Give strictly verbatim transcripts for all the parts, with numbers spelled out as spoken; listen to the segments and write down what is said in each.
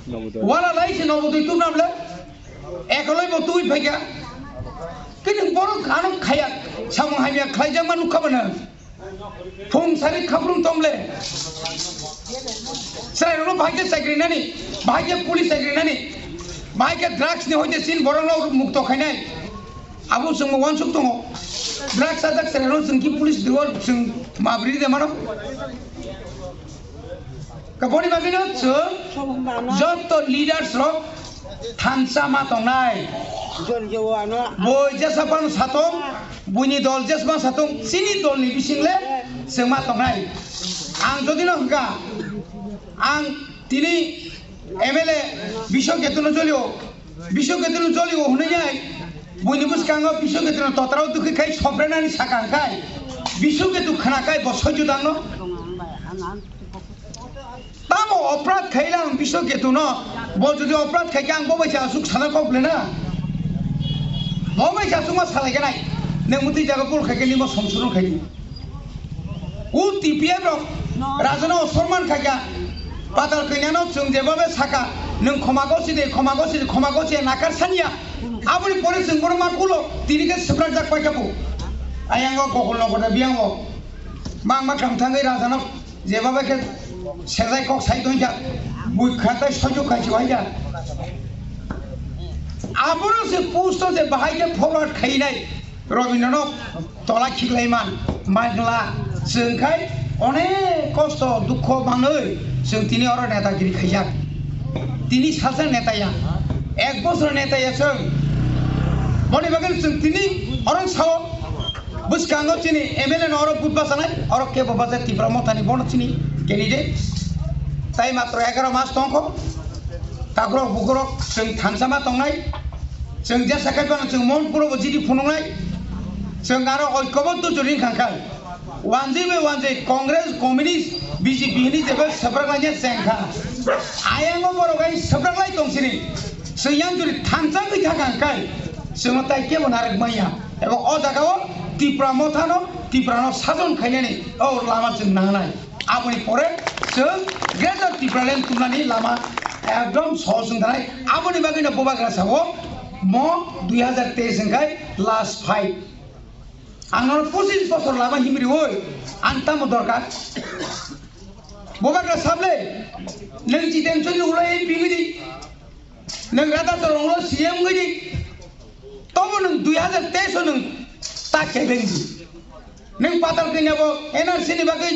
Wala lai se nobo twi tubnam le. Ekoloi bo twi phaikha. Kini borok ano khaya. Samung hamya khlaijak ma nukha bana. Phung sari khaprum tomle. Chwrairokno bahai khe chakri nani, bahai khe police chakri nani, bahai khe drugs ni hoite sin borokno mukto khainai. Abo chwngno uansuk tongo. Drugs sajak chwrairokno chwng ki police diwar chwng mabri de mano. Kaboni bagwino chwng joto leaders rok thansa ma tongnai. Boi jesa phano satong, buini dol jesma satong, chini dolni bising le chwng ma tongnai. Ang jodi no hwnkha, ang tini M L A Biswa Ketuno jolio, Biswa Ketuno jolio hwnwi nai, buini bwskango Biswa Ketuno totrao dukhi khai soprenani saka hwnkhai, Biswa Ketu khna khai bo soijo dangno. Tamo oprad khaila ang Biswa Ketuno, bo jodi oprad khaikhe ang bo bai se asuk sana kok le na. Bo bai se asuk ma salai khe nai. Nang muti jaga pul khaikhe nimo songsuron khaidi. U T P F rok rajano osorman khaikha. Patal kainyano chwng jeba be saka. Nung khoma gosi de, khoma gosi de, khoma gosi de nakar sanya. Aboni pore chwng bono ma kulo. Tini khe swprak jak paikha bu. Ayango gokol nokota biyango. Mang ma kam thangwi rajano Jeba bai khe sejai kok sai tongkha, bui kha tai soijo khai se waikha. Abono se post o je bahai khe forward khainai Robindro no tola khiklai man, mangla chwng khai onek kosto dukho manwi chwng tini oro netagiri khaijak. Tini sasa neta ya, ek bosor neta ya chwng. Boni bagwi chwng tini oro sao. Bwskango chini M L A no oro vote bachanai, oro kebo bacha Tipra Mothani bono chini candidate. Tai matro egaro mas tongkho. Takrok bukrok chwng thansa ma tongnai. Chwng jesa khai phano chwng Mohanpuro bo G D phunuknai. Chwng aro oikoboddo jori wngkha khai. Wanjwi bai wanjwi Congress, Communist, B J P hwnwi jeba swprak laina chengkha. Ayango borok ai swprak lai tong sini. Chwng yang jori thansa gwi thaka hwnkhai. Chwngno tai kebo narwk manya. Ebo o jaga o Tipra Motha no, Tipra no sajon khainani o lama chwng nangnai. Aboni pore chwng Greater Tipraland tumnani lama ekdom sohoj wng thanai. Aboni bagwi no Bubagra sabo mo dui hazar teis wngkhai last fight. Ang nono pochis bosor lama himri oi, ang tamo dorkar? Bubagra sable, nwng Jiten Chowdhury ulo M P wngwi di. Nwng Radha Charan ulo C M wngwi di, tobo nwng dui hazar teis o nwng ta kebeng di. Nwng patal kanya bo N R C ni bagwi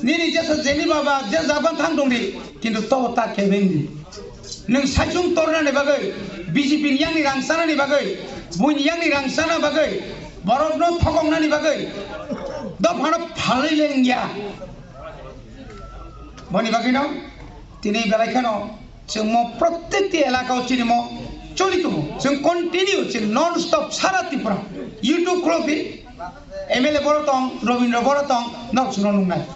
nini jesa jeni baba je jaban thang tong di, kintu tobo ta kebeng di. Nwng saichung tornani bagwi, B J P ni yang ni rang chanani bagwi, buini yang ni rang chana bagwi, borok no thokong nani bagwi, dophano phalwi lengya. Boni bagwi no tini belai kheno Chwng mo protekti elaka o chini mo choli tongo. Chwng continue, chwng non stop sara Tripura. YouTube khulokdi, M L A boro tong, Robindra boro tong, nok chwngno nungnai.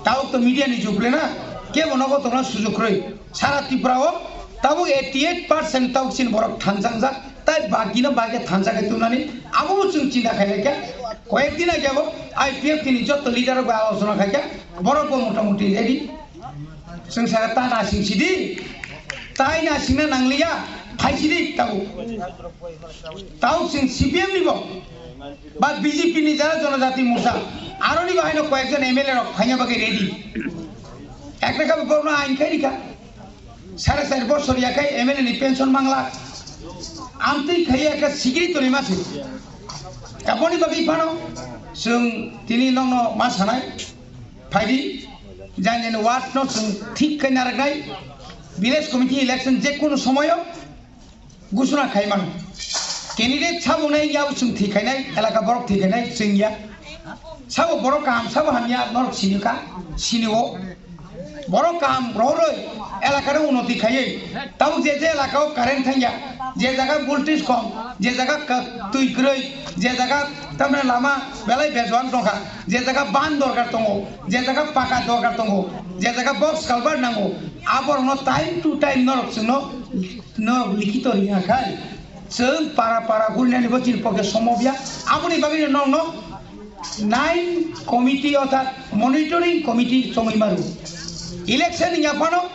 Tabuk to media ni jug le na, kebo nogo tongna sujug kwrwi. Sara Tripura o tabuk eighty eight percent tabuk chini borok thansangjak, tai bagino bagya thansa khai tongnani, abo bo chwng chinta khai laikha. Koyek din age abo I P F T ni joto leader rok bai alochona khaikha, borok bo motamuti ready. Chwng saka ta nasing sidi, tai nasingna nangliya, phai sidi tabuk. Tabuk chwng C P M ni bo, ba B J P ni jara Jonojati Morcha, aroni bo haino koyekjon M L A rok phaina bagwi ready. Ekta kha borokno ain khai rikha, sare sari bosor yakhai M L A ni pension mangla, amtwi khai ekta sikiri toni masi. Aboni bagwi phano chwng tini nokno ma sanai. Phaidi, jani jani ward no chwng thik khe narwknai, village committee election je kunu somoyo gusuna khai mano. Candidate sabo nai ya chwng thik khainai, elaka borok thik khainai chwng ya. Sabo borok kaham, sabo hamya norok sini kha, sini o. Borok kaham rohoroi elaka rok unoti khaiwi. Tabuk je je elaka o current thangya, je jaga voltage kom, je jaga ka-, twi kwrwi, je jaga tamni lama belai bejuan tongkha, je jaga ban dorkar tongo, je jaga paka dorkar tongo, je jaga box culvert nango, aborokno time to time norok chwngno, norok likhito ringya khai chwng para para gurinani bo chini pokhe somobya. Aboni bagwino norokno nine committee orthat monitoring committee chongwi maru. Election ni yaphano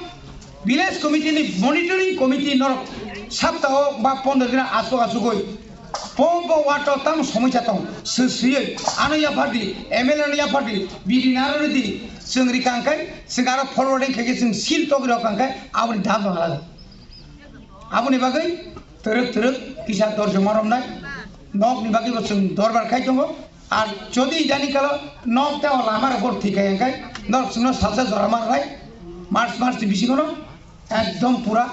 Village committee ni monitoring committee norok saptao ba pondro din aswk aswkgwi po po ward o tamo somosya tong swi swiwi ano yaphardi, M L A no yaphardi, B D no aro rwdi, chwng rikha hwnkhe chwng aro forwarding khaikhe chwng seal togwi rokha hwnkhe aboni dam no hala. Aboni bagwi twrwk twrwk kisa dorjoma romnai nokni bagwi bo chwng dorbar khai tongo. Ar jodi idani kalo nok tei o lama rok bo thik khai hwnkhe norok chwngno salsa jora manrwnai March, March ni bisingo no ekdom pura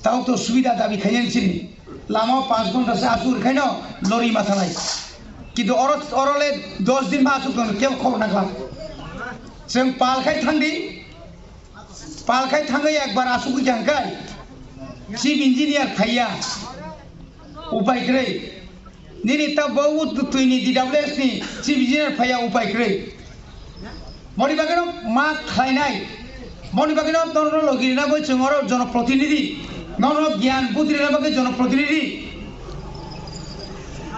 tao to subida dabi khainani chini lama o panch ghonta se asuk rwkhaino lori ma thanai. Kintu oro, oro le dos din ma asuk tong kebo khobor nangkha. Chwng pal khai thangdi, pal khai thangwi ekbar asuk khe hwnkhe chief engineer phaiya, upai kwrwi. Nini ta bo twini D W S ni chief engineer phaiya, upai kwrwi. Moni bagwino ma khlainai. Moni bagwino norno logi rina bai chwng oro jonoprotinidhi. Norno gyan budri rina bagwi jonoprotinidhi.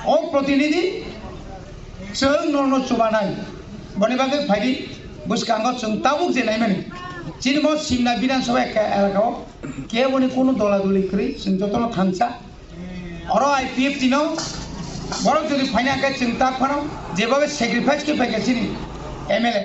O protinidhi chwng norno chubanai. Boni bagwi phaidi bwskango chwng tabuk je naimani. Chini mo Simna Bidhan Sabha ekka elaka o keboni kunu dola doli kwrwi chwng jotono thansa. Oro I P F T no borok jodi phaina khe chwng tak phano jeba sacrifice khe phaikha chini M L A.